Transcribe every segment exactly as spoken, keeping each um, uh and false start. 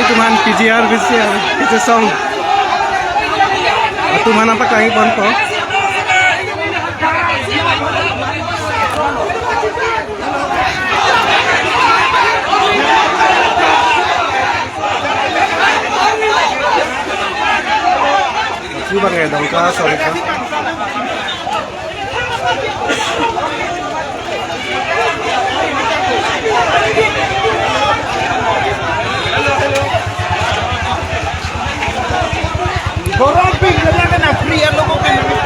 Atum aphan P G R, V C R, P G song. Atum aphan nangpaklangji ponpo. Chu bang e Dongka, sorry ka. Borong pik, dia kena free, ano ko kena free.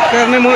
Karne mo.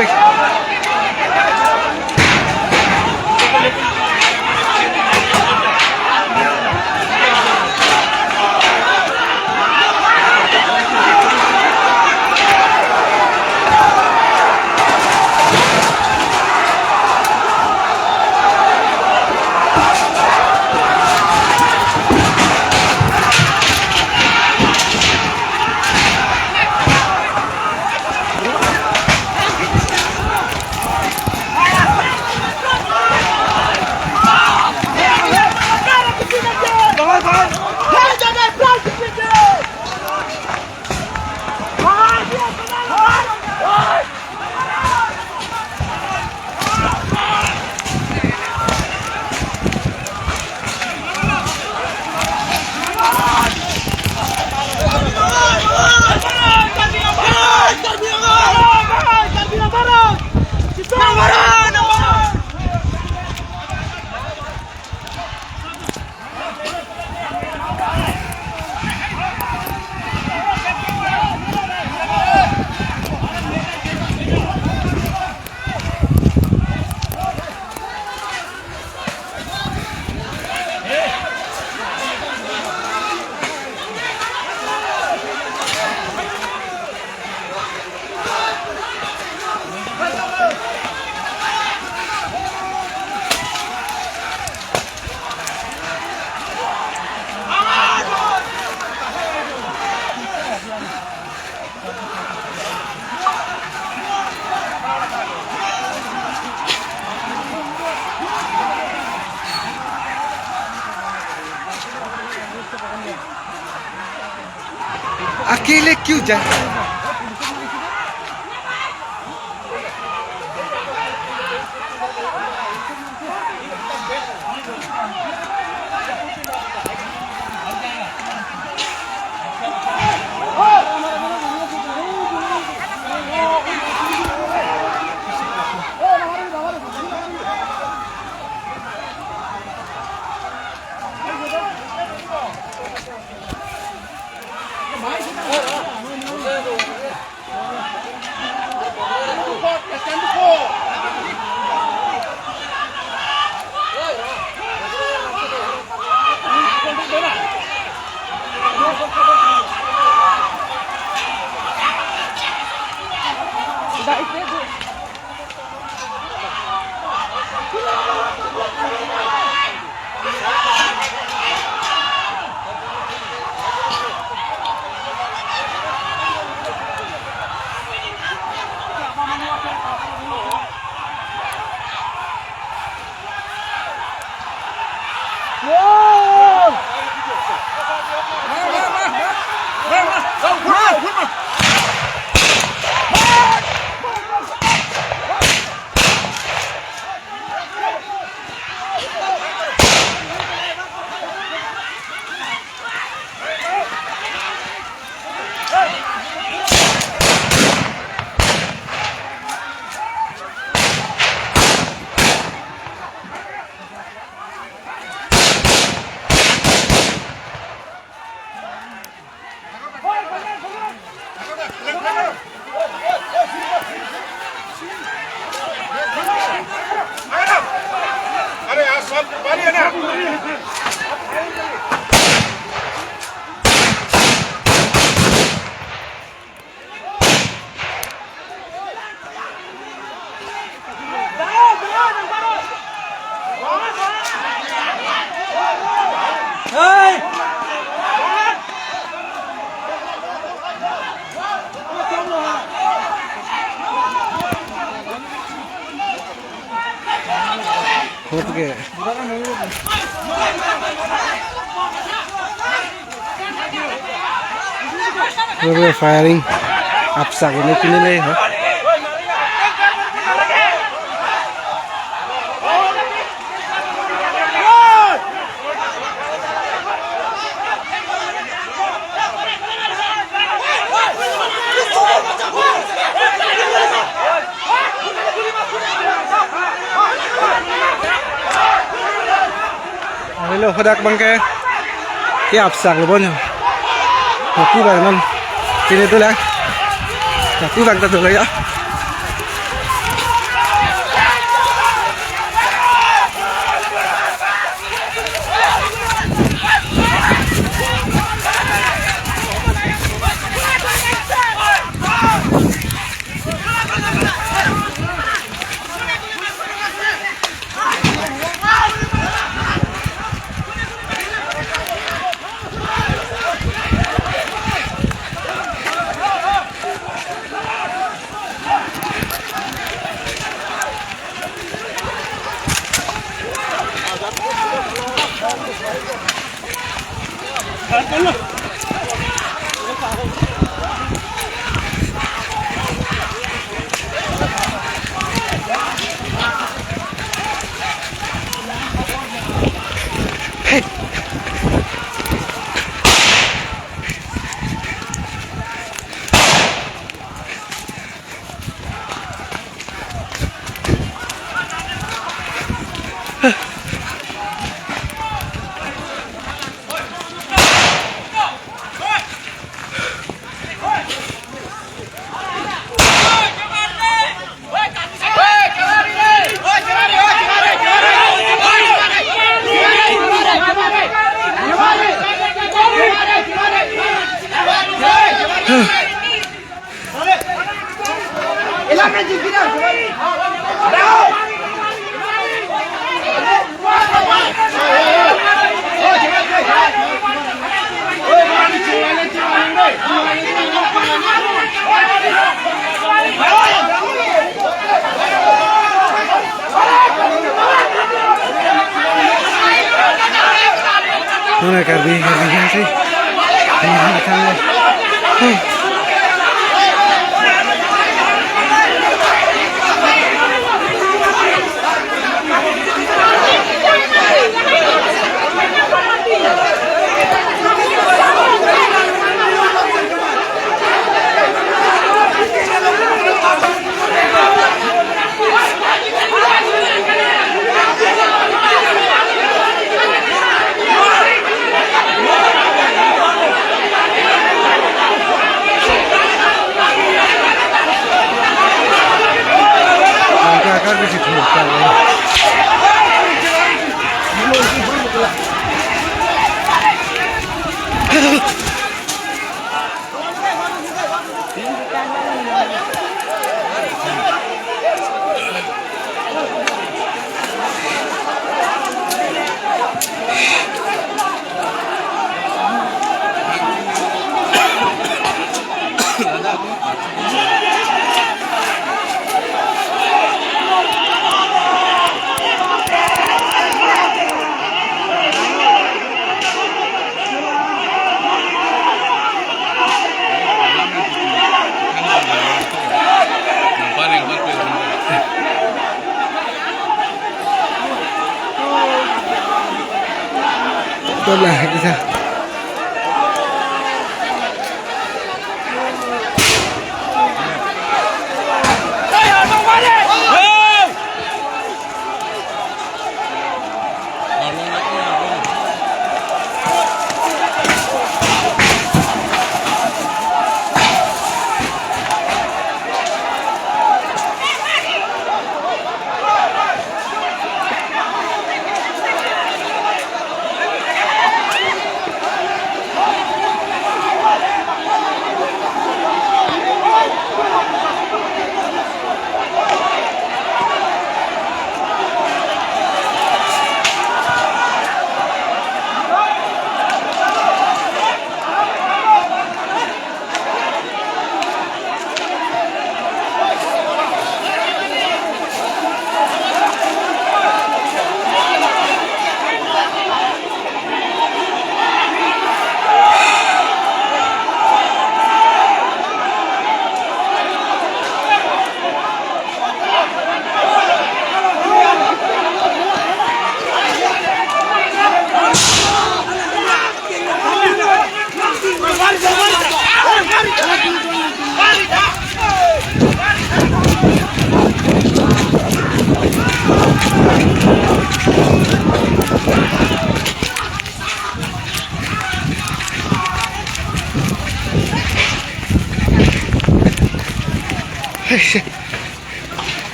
अकेले क्यों जा Hot ke. Firing. Apsak ini pini le, ha? Avelo hadak abangke. Ke apsak lo bon yo. Hapu bang non. Sini tu lang. Hapu bang ta tu lang ya. Nona Karbi, Karbi Hill si. Karbi Hill si. Itulah kisah.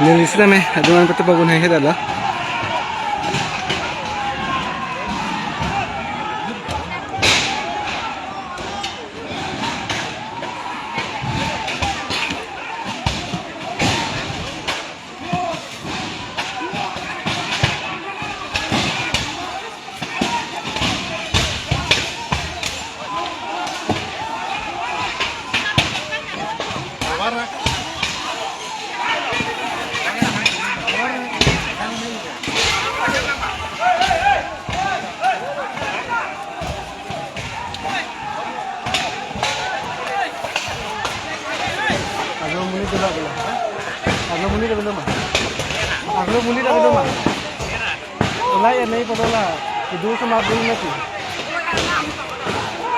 Neli sitame aduman pati bagun hai hedala. Aglo muli dula dula. Aglo muli dula ma. Aglo muli dula ma. Ulai anai padola. Idu sama dulu nanti.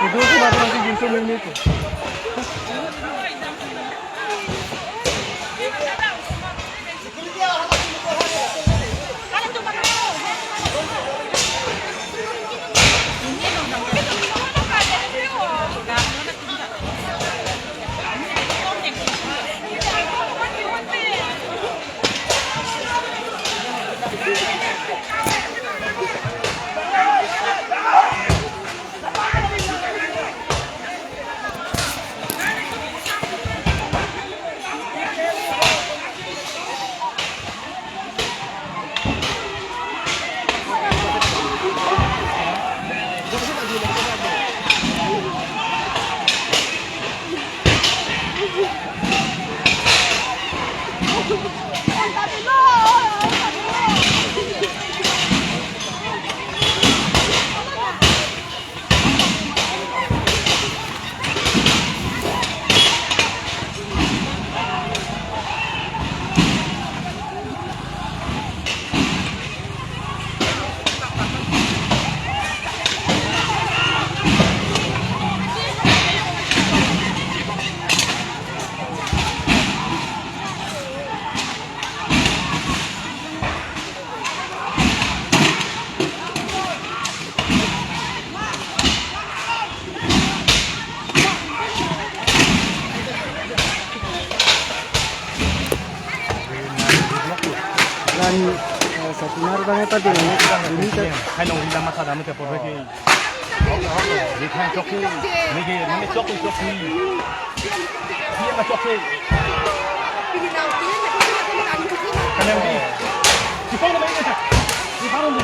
Idu sama dulu nanti justru mili tu. Dan, eh, satu nar bang eta di mana? Ini kan hai long rila masa damu tepo ke. Ini kan chokki. Ini ke, ini chokki, chokki. Dia ma chokki. Kalian di. Di mana ini? Di mana ini?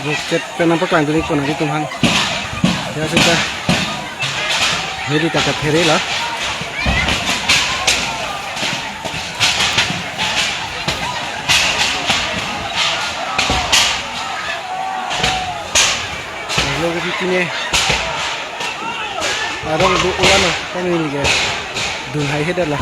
Bukchet pen nangpaklang dun-ik pon nangji atum aphan. Ya seta. Heli ta kaphere lo. Pine arong do-an lo, kami ni ke dun hai he dala.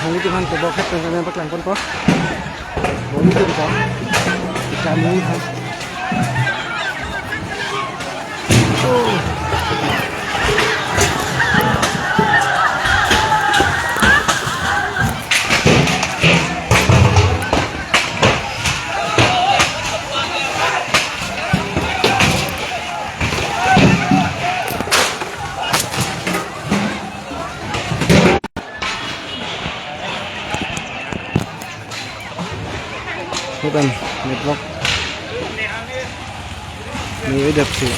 Nanglitum aphan tebok het pen kami paklang ponpo. Bom itu kita. Kita main ha. Hutan network ni edap si.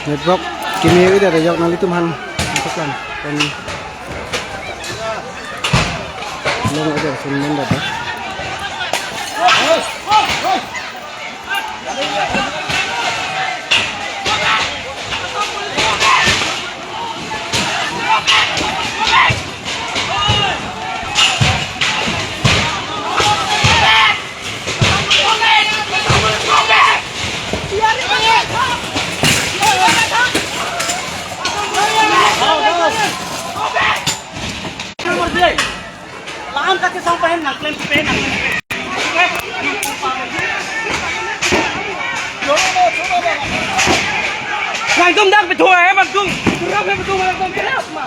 Network kini edap ajok nanglitum aphan. Network lang. Kami long edap si mendap, ya. Lam kaki sang pahen nang klem pen nang. Nang tum dak betul eh, bang tum. Kurang eh, betul, bang tum. Keras, ma.